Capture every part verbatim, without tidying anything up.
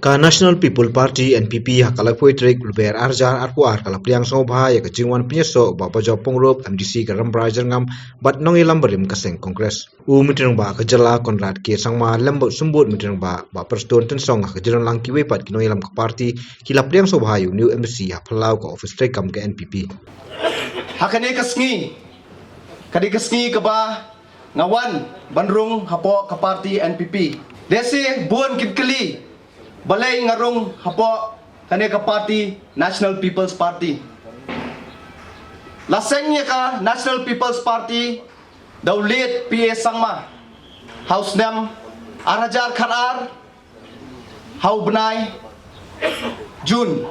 Ka National People Party, N P P, ha ka laiphew tarik Lber ar hajar arphew ar ka la pdiang sngewbha ïa ka jingwan pynïasoh u Bah Bajop Pyngrope, M D C ka Rambrai Jyrngam, bad nongïalam barim ka seng Congress. U Myntri Rangbah ka jylla Conrad K Sangma lem bad u Symbud Myntri Rangbah Bah Prestone Tynsong ha ka jingïalang kiwei pat ki nongïalam ka party ki la pdiang sngewbha ïa u new M D C ha phyllaw ka ophis treikam ka N P P. Ha kane ka sngi, ka dei ka sngi kaba nga wan ban rung hapoh ka party N P P. Dei shi bun ki kylli balei nga rung hapoh kane ka party National People's Party. La seng ïa ka National People's Party da u late P A Sangma ha u snem ar hajar khatar ha u bnai June.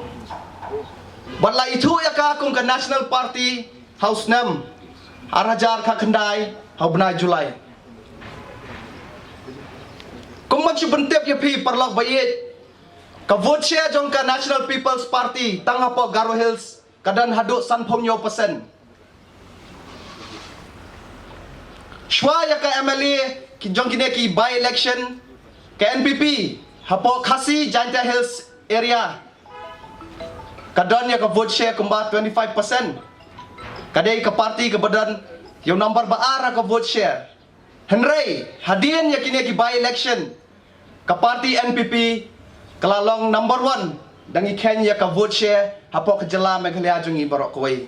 Bad la ithuh ïa ka kum ka National Party ha u snem ar hajar khatkhyndai ha u bnai July. Kum ban shu pyntip ïa phi paralok ba ïeit, ka vote share jong ka National People's Party tang hapoh Garo Hills ka don haduh sanphew hynñiew percent. Shuwa ïa ka M L A ki jong kine ki by election, ka N P P hapoh Khasi Jaintia Hills area ka don ïa ka vote share kumba twenty five percent. Ka dei ka party kaba don ïa u number ba ar ha ka vote share. Hynrei hadien ïa kine ki by election, ka party N P P ka la long number one da ngi kheiñ ïa ka vote share hapoh ka jylla Meghalaya jong ngi baroh kawei.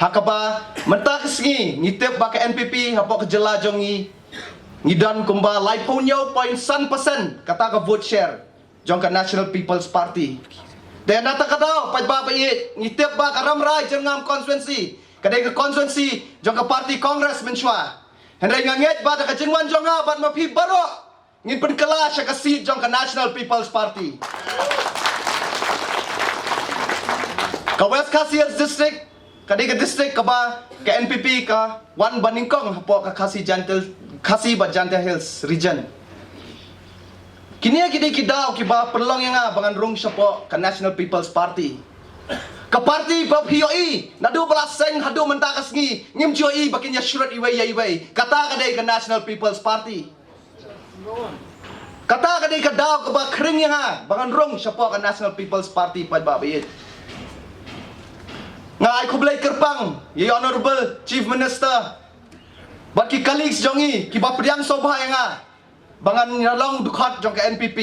Ha kaba mynta ka sngi ngi tip ba ka N P P hapoh ka jylla jong ngi, ngi don kumba laiphew hynñiew point san percent kata ka vote share jong ka National People's Party. Te na kata ka daw, paidbah ba ïeit, ngi tip ba ka Rambrai Jyrngam constituency ka dei ka constituency jong ka party Congress mynshuwa. Hynrei nga ngeit ba da ka jingwan jong nga bad ma phi baroh, ngin pynkylla sha ka seat jong ka National People's Party. Ka West Khasi Hills District ka dei ka district kaba ka N P P ka wan banyngkong hapoh ka Khasi Jaintia, Khasi bad Jaintia Hills region. Kine ki dei ki daw kiba pynlong ïa nga ba ngan rung shapoh ka National People's Party. Ka party ba phi ïohi naduh ba la seng haduh mynta ka sngi ngim ju ïohi ba kin ïa shrut iwei ïa iwei. Kata ka dei ka National People's Party. Kata ka dei ka daw kaba khring ïa nga ba ngan rung shapoh ka National People's Party, paidbah ba ïeit. Nga ai khublei kyrpang ïa i Honorable Chief Minister bad ki colleagues jong i kiba pdiang sngewbha ïa nga ba ngan ïa long dkhot jong ka N P P.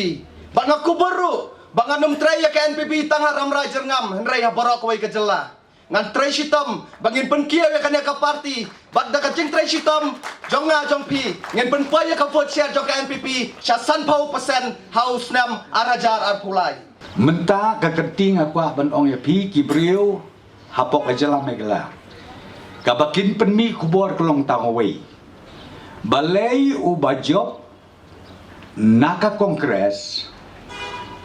Bad nga kubur ruh ba ngan ym trei ïa ka N P P tang ha Rambrai Jyrngam hynrei ha baroh kawei ka jylla. Ngan trei shitom ba ngin pynkiew ïa kane ka party, bad da ka jingtrei shitom jong nga jong phi ngin pynpoi ïa ka vote share jong ka N P P sha sanphew percent ha u snem ar hajar arphew lai. Mynta ka kynti nga kwah ban ong ïa phi ki briew hapoh ka jylla Meghalaya, kaba kin pynmih khubor ka long tang kawei. Balei u Bah Job na ka Congress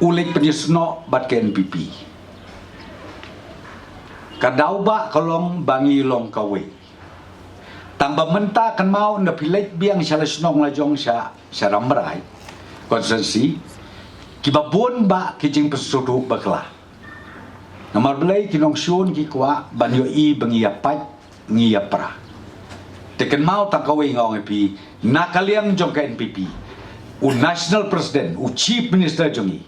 u leit pynïasnoh bad ka N P P? Ka daw ba ka long ba ngi long kawei. Tang ba mynta kynmaw na phi leit biang sha la shnong la jong sha, sha Rambrai constituency, kiba bun ba ki jingpynsngewthuh bakla. Namar balei? Ki nongshun ki kwah ban ïohi ba ngi ïa pait, ngi ïa pra. Te kynmaw tang kawei nga ong ïa phi, na ka liang jong ka N P P, u National President, u Chief Minister jong ngi,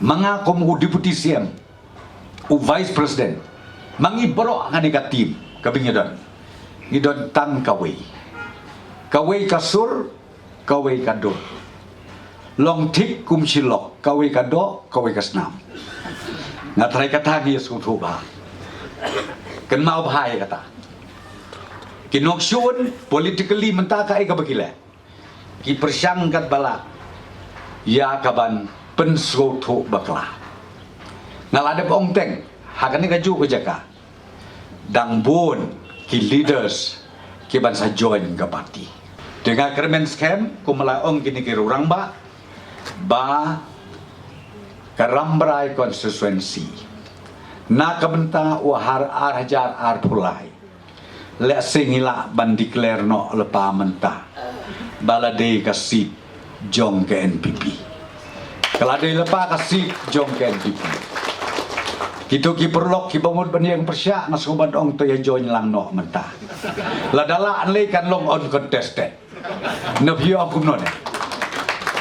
ma nga kum u Deputy C M, u Vice President, ma ngi baroh ha kane ka team kaba ngi don, ngi don tang kawei. Kawei ka sur, kawei ka dur. Long thik kum shi lok, kawei ka doh, kawei ka snam. Nga tharai kata ngi ïa sngewthuh bha. Kynmaw bha ïa kata. Ki nongshun politically mynta kaei kaba ki leh? Ki pyrshang katba lah ïa kaban pynsngewthuh bakla. Nga la dep ong teng ha kane kajuh ka jaka, dang bun ki leaders kiban sa join ka party. Te nga kyrmen skhem, kumba la ong kine ki rangbah, ba ka Rambrai constituency na ka bynta u ar, ar hajar arphew lai, lehse ngi lah ban declare noh lypa mynta ba la dei ka seat jong ka N P P. Ka la dei lypa ka seat jong ka N P P. Kito ki paralok kiba mut ban ïeng pyrshah, nga sngewbha ban ong to ïa join lang noh mynta. Lada lah lei kan long uncontested. Na phi ong kumno ne?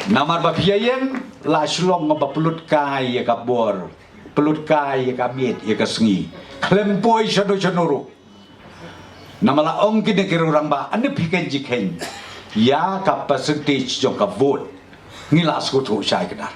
Namar ba phi ïeng la shlong ba pynlut kai ïa ka bor, pynlut kai ïa ka miet ïa ka sngi, khlem poi shano shano ruh. Namar la ong kine ki rangbah, ani phi khein ji khein ïa ka percentage jong ka vote, ngi la sngewthuh shai kdar.